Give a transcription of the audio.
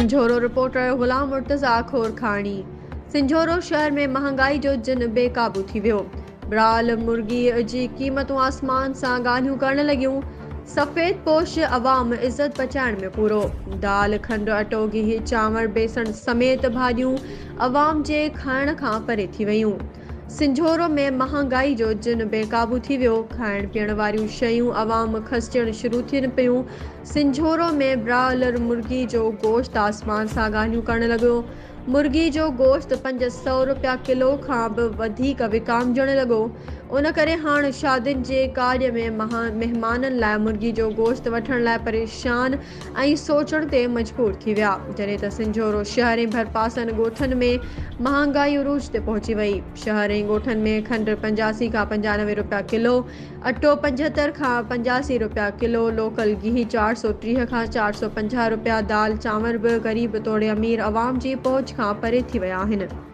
Sanjhoro, reporter, Ghulam Murtaza Korkani, Sanjhoro شهر ۾ مهانگائي جو جن بي قابو ٿي ويو، برال مرغي جي قيمتون آسمان سان ڳالهيون ڪرڻ لڳيون، سفيد پوش عوام عزت بچائڻ ۾ پورو، دال، کنڊ، اٽو، گيهه، چانور، بيسڻ سميت ڀاڄيون عوام جي کائڻ کان پري ٿي ويون. سنجهورو ۾ مهانگائي جو جن بي قابو ٿي ويو، کائڻ پيئڻ واريون شيون عوام کسجڻ شروع ٿين پيون، سنجهورو ۾ برائلر مرغي جو گوشت آسمان سان ڳالهيون ڪرڻ لڳو، مرغي جو گوشت 500 رپيا ڪلو کان به وڌيڪ وڪامجڻ لڳو، ان ڪري هاڻ شادين جي ڪاڄ ۾ مهمانن لاء مرغي جو گوشت وٺڻ لاء پريشان ۽ سوچڻ تي مجبور ٿي ويا، جڏهن ته سنجهورو شهر ۽ ڀرپاسن ڳوٺن ۾ مهانگائي عروج تي پهچي وئي، شهر ۽ ڳوٺن ۾ کنڊ 85 کان 95 رپيا ڪلو، اٽو 75 کان 85 رپيا ڪلو، لوڪل گيهه 430 کان 450 رپيا، دال چانور به غريب توڙي امير عوام جي پهچ کان پري ٿي ويا آهن.